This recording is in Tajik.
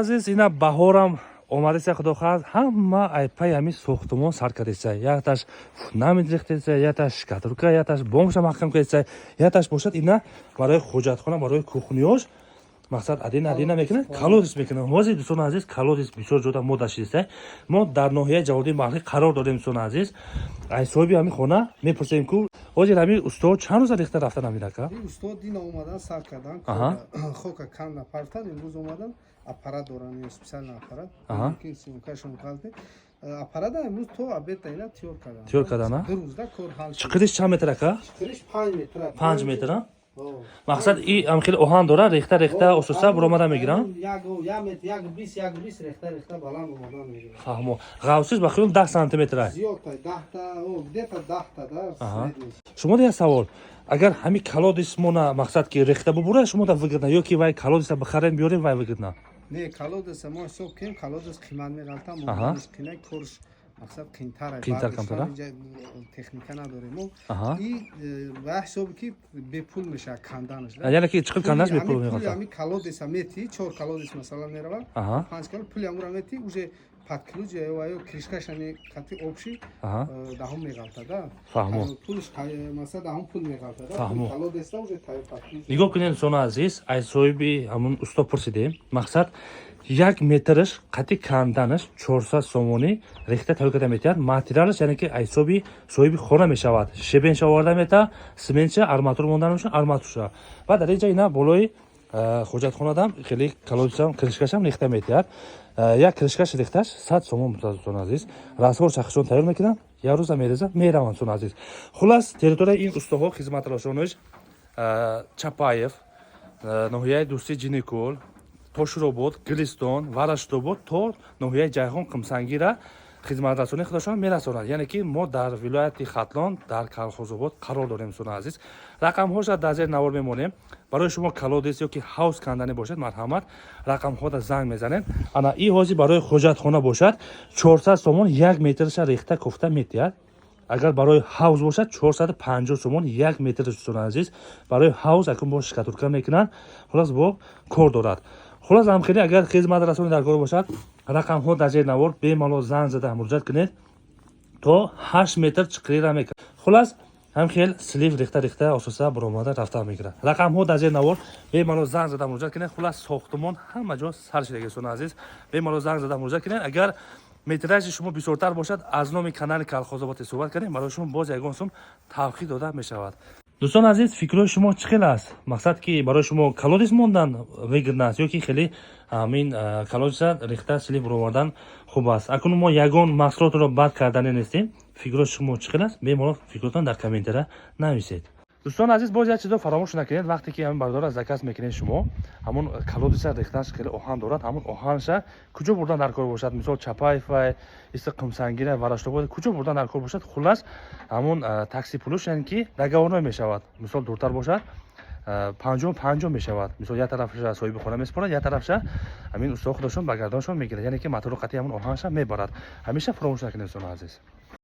Азиз, ина баҳорам омадеса, худо хоҳад, ҳама айпай ҳамин сохтумон сар кардеса. Якташ фундамент рехтеса, якташ штукатурка, якташ бомша маҳкам кардеса, якташ бошад, ина барои ҳоҷатхона, барои кухнёш, мақсад, один одина мекунад, колодец мекунад. Ҳозир, дӯстони азиз, колодец бисёр ҷода мода шидеста. Мо дар ноҳияи Ҷалолиддин Балхӣ қарор дорем. Дӯстони азиз, ай соҳиби ҳамин хона мепурсем, ку ҳозир ҳамин усто чанд рӯза рехта рафтан ҳамин, ака? Ин устод дина омадан, сар кардан. Хока канда партан. Имрӯз омадан, аппарат доран, ё специально аппарат. Мумкин съёмкашон қалте аппарата. Имрӯз то обед ина тиёр кардан. Тиёр кардан, а? 2 рӯзда кор ҳал шуд. Чиқириш чанд метр, ака? Чиқириш 5 метр. 5 метр, а? О. Мақсад, и ам хеле оҳан дора, рехта рехта ососа буромада мегирам. Як метр, 1,20, 1,20 рехта рехта баланд омадан мегирам. Фаҳмо, ғавсиш ба хиёл 10 сантиметр ай? Зиёдта, 10та, о, где-то 10та да, средний. Шумо як савол: агар ҳамин колодец мона, мақсад, ки рехта бубура, шумо да выгодно ё ки вай колодеца бихарем, биёрем, вай выгодно? Не, колодеца мо ҳисоб кунем, колодец қимат меғалта, мош қина, корш, мақсад, қинтар. Қинтар, камтар, а? Техника надорем мо. И ба ҳисоби ки бепул мешавад канданаш. Яъне ки чиқил канданаш бепул меғалта? Ҳами колодеца мети, чор колодец, масалан, меравад, панҷ колодец, пули ҳамура мети, уже под ключ ё крышкашами қати общий даҳум меғалта да. Фаҳмо. Пулш, масалан, даҳум пул меғалта да. Фаҳмо. Колодеца уже тайёр, под ключ. Нигоҳ кунед, дӯстони азиз, аз соҳиби ҳамун усто пурсидем. Мақсад, 1 метраш қати канданаш 400 сомонӣ рехта тайёр карда метиҳад. Материалаш, яъне ки, аз ҳисоби соҳиби хона мешавад. Щебенша оварда мета, симентша, арматур монда мешавад, арматурша. Ва дар инҷа ина болои ҳоҷатхонадам хеле колодецам крышкашам рехта метиҳад. Як крышкаш рехташ 100 сомон, дӯстони азиз. Раствор шахшон тайёр мекунанд, як рӯза мереза мераванд, дӯстони азиз. Хулас, территорияи ин устоҳо, хизматрасонош Чапаев, ноҳияи Дӯстӣ, Ҷиникӯл, Тошуробод, Гулистон, Вараштобод то ноҳияи Ҷайҳон, Қумсангира хизматрасонии худашон мерасонанд. Яъне ки мо дар вилояти Хатлон, дар Калхозобод қарор дорем. Дӯстони азиз, рақамҳоша дар зери навор мемонем. Барои шумо колодец ё ки ҳавз канданӣ бошад, марҳамат, рақамҳода занг мезанем. Ана и ҳозир барои ҳоҷатхона бошад, 400 сомон 1 метрша рехта кофта метиҳад. Агар барои ҳавз бошад, 450 сомон 1 метр. Дӯстони азиз, барои ҳавз акун бо штукатурка мекунанд. Хулас, бо кор дорад. Хулас, ҳамхеле агар хизматрасони дар кор бошад, рақамҳо дар зери навор, бемалол занг зада муроҷиат кунед. То 8 метр чиқирира мекунад. Хулас, ҳамхел слив рехта рехта ососа буромада рафта мегирад. Рақамҳо дар зери навор, бемалол занг зада муроҷиат кунед. Хулас, сохтумон ҳама ҷо сар шидаги. Дӯстони азиз, бемалол занг зада муроҷиат кунед. Агар метражи шумо бисёртар бошад, аз номи канали Калхозобод суҳбат кардем, барои шумо боз ягон сум тавхид дода мешавад. Дӯстони азиз, фикрҳои шумо чӣ хел аст? Мақсад, ки барои шумо колодец мондан выгодно аст ё ки хеле ҳамин колодеца рехта, слив буровардан хуб аст? Акнун мо ягон маҳсулотро бад кардане нестем. Фикрҳои шумо чӣ хел аст? Бемалол фикротон дар комментария нависед. Дӯстони азиз, боз як чизо фаромӯш накунед. Вақте ки ҳамин бардора заказ мекунед, шумо ҳамон колодеца рехтанаш хеле оҳан дорад, ҳамон оҳанша куҷо бурдан дар кор бошад, мисол, Чапаевай, иста Қумсангира, Вараштобод, куҷо бурдан дар кор бошад, хулас, ҳамон такси пулуш, яъне ки договорной мешавад. Мисол, дуртар бошад, 50-50 мешавад. Мисол, як тарафша соҳиби хона месупорад, як тарафша ҳамин усто худашон ба гарданашон мегирад, яъне ки мотору қатъи ҳамон оҳанша мебарад. Ҳамеша фаромӯш накунед, дӯстони азиз.